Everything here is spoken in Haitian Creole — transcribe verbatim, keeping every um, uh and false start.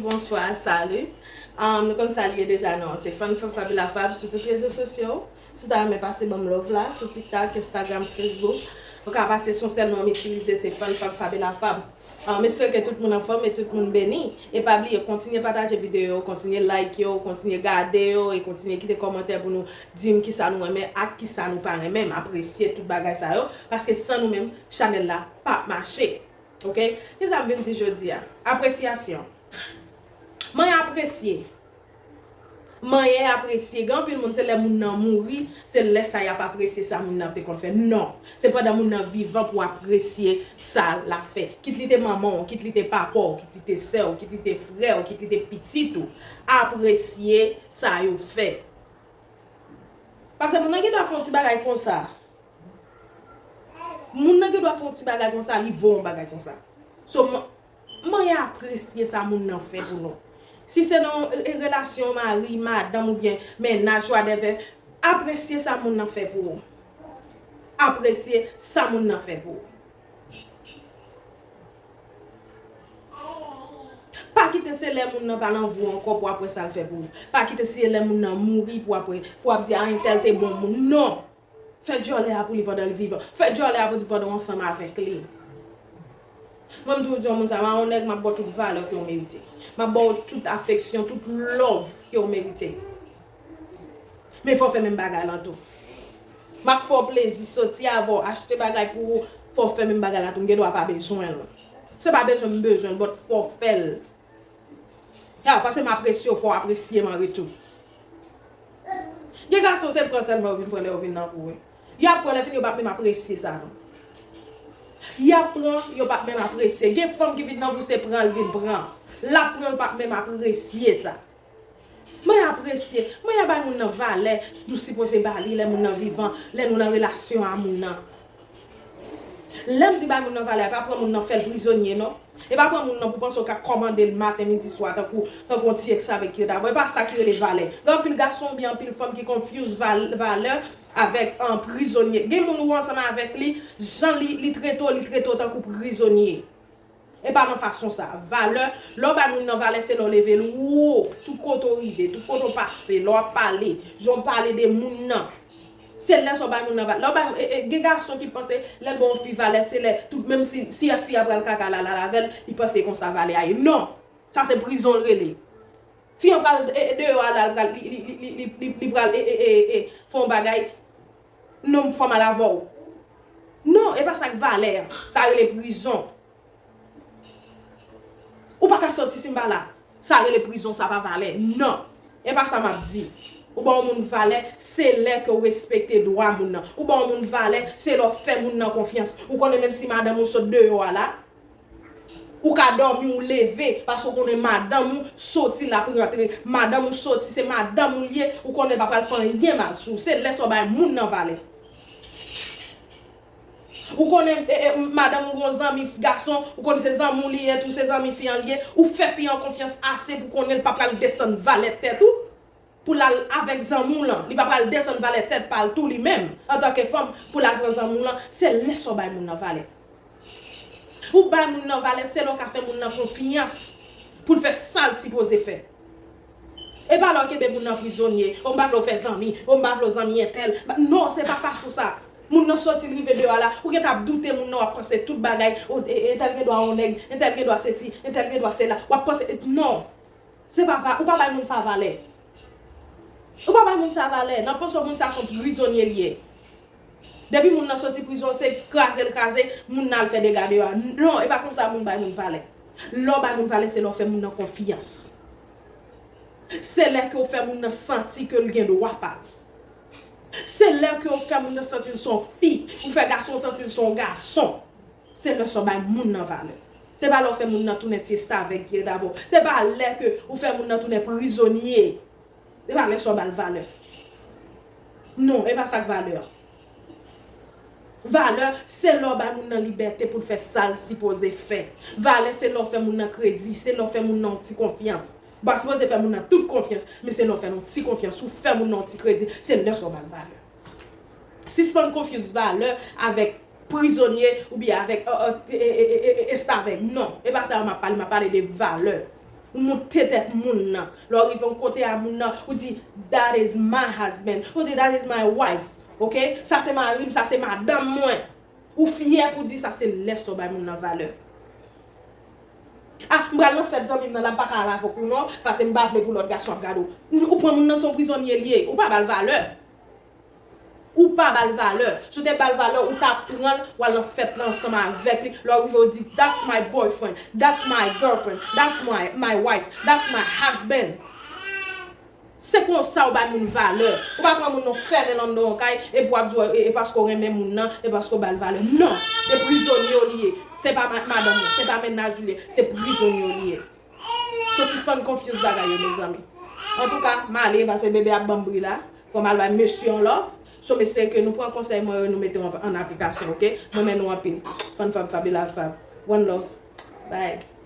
Bonswa, salut. Um, nou konn sa l ye deja, non? Se Fann Fanm Fab Lafab sou tout rezo sosyo. Si w ta renmen pase ban m love la, sou TikTok, Instagram, Facebook, ou ka pase sou sèl non m itilize, se Fann Fanm Fab Lafab. Um, m espere ke tout moun anfòm e tout moun beni. E pa bliye, kontinye pataje videyo, kontinye like yo, kontinye gade yo, e kontinye kite kòmantè pou nou di m kisa nou renmen ak kisa nou pa renmen. M apresye tout bagay sa yo, paske san nou menm, chanèl la p ap mache. Ok? Kisa m vin di jodi a? Apresyasyon. Mwen apresye. Manyen apresye. Gen anpil moun, se lè moun nan mouri, se lè sa y ap apresye sa moun nan te konn fè. Non. Se pandan moun nan vivan pou w apresye sa l ap fè. Kit li te manman w, kit li te papa w, kit li te sè w, kit li te frè w, kit li te pitit ou. Apresye sa yo fè. Paske moun nan gen dwa fè yon ti bagay konsa. Moun nan gen dwa fè yon ti bagay konsa, li vo yon bagay konsa. So, m- Manyen apresye sa moun nan fè pou nou. Si se nan yon, e, relasyon mari, madanm oubyen mennaj, whatever, apresye sa moun nan fè pou ou. Apresye sa moun nan fè pou ou. Pa kite se lè moun nan pa nan vi w ankò pou w ap wè sa l fè pou ou. Pa kite se lè moun nan mouri pou w ap wè, pou w ap di, "A, entèl te bon moun." Non! Fè djòlè a pou li pandan l vivan. Fè djòlè a pou li pandan w ansanm avèk li. Mwen, m toujou di yon moun sa, "M a yon nèg, m ap ba w tout valè ke w merite. M ap ba w tout afeksyon, tout love ke w merite. Men fò w fè menm bagay lan tou. M ap fè w plezi, soti avè w, achte bagay pou ou, fò w fè menm bagay la tou. M gen dwa pa bezwen l. Se pa bezwen m bezwen l, but fò w fè l." Ya, paske m apresye w, fò w apresye m an retou. Gen gason, se pran sèlman yo vin pran lè yo vin nan vi w. Y ap pran, lè fini, yo p ap menm apresye sa, non. Y ap pran, yo p ap menm apresye. Gen fanm ki vin nan vi w, se pran l vin pran. L ap pran, l p ap menm apresye sa. Mwen apresye, mwen bay moun nan valè nou sipoze ba li lè moun nan vivan, lè nou nan relasyon a moun nan. Lè m di bay moun nan valè, e pa pran moun nan fè l prizonye, non. E pa pran moun nan pou panse w ka kòmande l maten, midi, swa, tankou, tankou yon ti esklav ki rete avè w. E pa sa ki rele valè. Gen anpil gason oubyen anpil fanm ki confuse val-, valè avèk, an, prizonye. Gen moun ou ansanm avèk li, jan li, li trete w, li trete w tankou prizonye. E pa nan fason sa. Valè, lè w bay moun nan valè, se lè w leve l wo, tout kote w rive, tout kote w pase, lè w ap pale, jan w pale de moun nan. Se lè sa w bay moun nan valè. Lè w bay, e, e, gen gason ki panse lè l ba yon fi valè, se lè, tout, menm si, si fi a pral kaka la, la, avè l, li panse konsa valè a ye. Non! Sa se prizon l rele. Fi an pral, e, e, deyò a la, l pral, li, li pral, e, e, e, e, fè yon bagay, non, fanm al avè w. Non, e pa sa k valè. Sa rele prizon. Ou pa ka soti si m pa la. Sa rele prizon, sa pa valè. Non. E pa sa m ap di. Ou ba yon moun valè, se lè ke w respekte dwa moun nan. Ou ba yon moun valè, se lè w fè moun nan konfyans. Ou konnen menm si madanm ou sot deyò a la, ou ka dòmi, ou leve, paske w konnen madanm ou soti, l ap rantre. Madanm ou soti, se madanm ou l ye, ou konnen l pa pral fè anyen mal sou ou. Se lè sa w bay moun nan valè. Ou konnen, e, e, madanm ou gon zanmi gason, ou konnen se zanmi w li ye, tou se zanmi fi an li ye, ou fè fi an konfyans ase pou konnen l pa pral desann valè tèt ou, pou l al avèk zanmi w lan, li pa pral desann valè tèt pa l tou li menm, antanke fanm, pou l al pran zanmi w lan, se lè sa w bay moun nan valè. Ou bay moun nan valè, se lè w ka fè moun nan konfyans pou l fè sa l sipoze fè. E pa lè w kenbe moun nan prizonye, o m pa vle w fè zanmi, o m pa vle w zanmi entèl. Non, se pa fason sa. Moun nan soti, l rive deyò a la, ou gentan ap doute moun nan, w ap panse tout bagay, o, e, e, entèl gen dwa yon nèg, entèl gen dwa sesi, entèl gen dwa sela. W ap panse, e, non. Se pa va-, ou pa bay moun sa valè. Ou pa bay moun sa valè. Nan panse w moun sa se yon prizonye li ye. Depi moun nan soti prizon, se kraze l kraze, moun nan al fè dega deyò a. Non, e pa konsa moun bay moun valè. Lè w bay moun valè, se lè w fè moun nan konfyans. Se lè ke w fè moun nan santi ke l gen dwa pa l. Se lè ke w fè moun nan santi l se yon fi. Ou fè gason santi l se yon gason. Se lè sa w bay moun nan valè. Se pa lè w fè moun nan tounen ti estavèg ki ret avè w. Se pa lè ke ou fè moun nan tounen prizonye. Se pa lè sa w ba l valè. Non, e pa sa k valè. Valè, se lè w bay moun nan libète pou l fè sa l sipoze fè. Valè, se lè w fè moun nan kredi, se lè w fè moun nan yon ti konfyans. Ou pa sipoze fè moun nan tout konfyans, men se lè w fè l yon ti konfyans, ou fè moun nan yon ti kredi, se lè sa w ba l valè. Sispann confuse valè avèk prizonye oubyen avèk, e, e, estavèg. Non, e pa sa yo m ap pale, m ap pale de valè. Ou moute tèt moun nan. Lè w rive yon kote a moun nan, ou di, "That is my husband." Ou di, "That is my wife." Ok? Sa se mari m, sa se madanm mwen. Ou fyè pou di sa, se lè sa w bay moun nan valè. Ah, m pral nan fèt zanmi m nan la, m pa ka al avèk ou non, paske m pa vle pou lòt gason ap gade w. Ou pran moun nan se yon prizonye li ye, ou pa ba l valè. Ou pa ba l valè. Si w te ba l valè, ou ta pran l, w al nan fèt la ansanm avèk li. Lè w rive, w di, "That's my boyfriend, that's my girlfriend, that's my, my wife, that's my husband." Se konsa w bay moun valè. Ou pa pran moun nan fèmen l anndan yon kay, epi w ap di, e, e paske w renmen moun nan, e paske w ba l valè. Non! Se prizonye w li ye. Se pa ma-, madanm ou, se pa mennaj ou li ye. Se prizonye w li ye. So sispann konfyouz bagay yo, mezanmi. Antouka, m ale, paske bebe ap ban m bri la. Fò m al bay mesye yon love. So m espere ke nou pran konsèy mwen yo, nou mete yo an, an aplikasyon, ok? M renmen nou anpil. Fann Fab, Fabiola Fab. One love. Bye.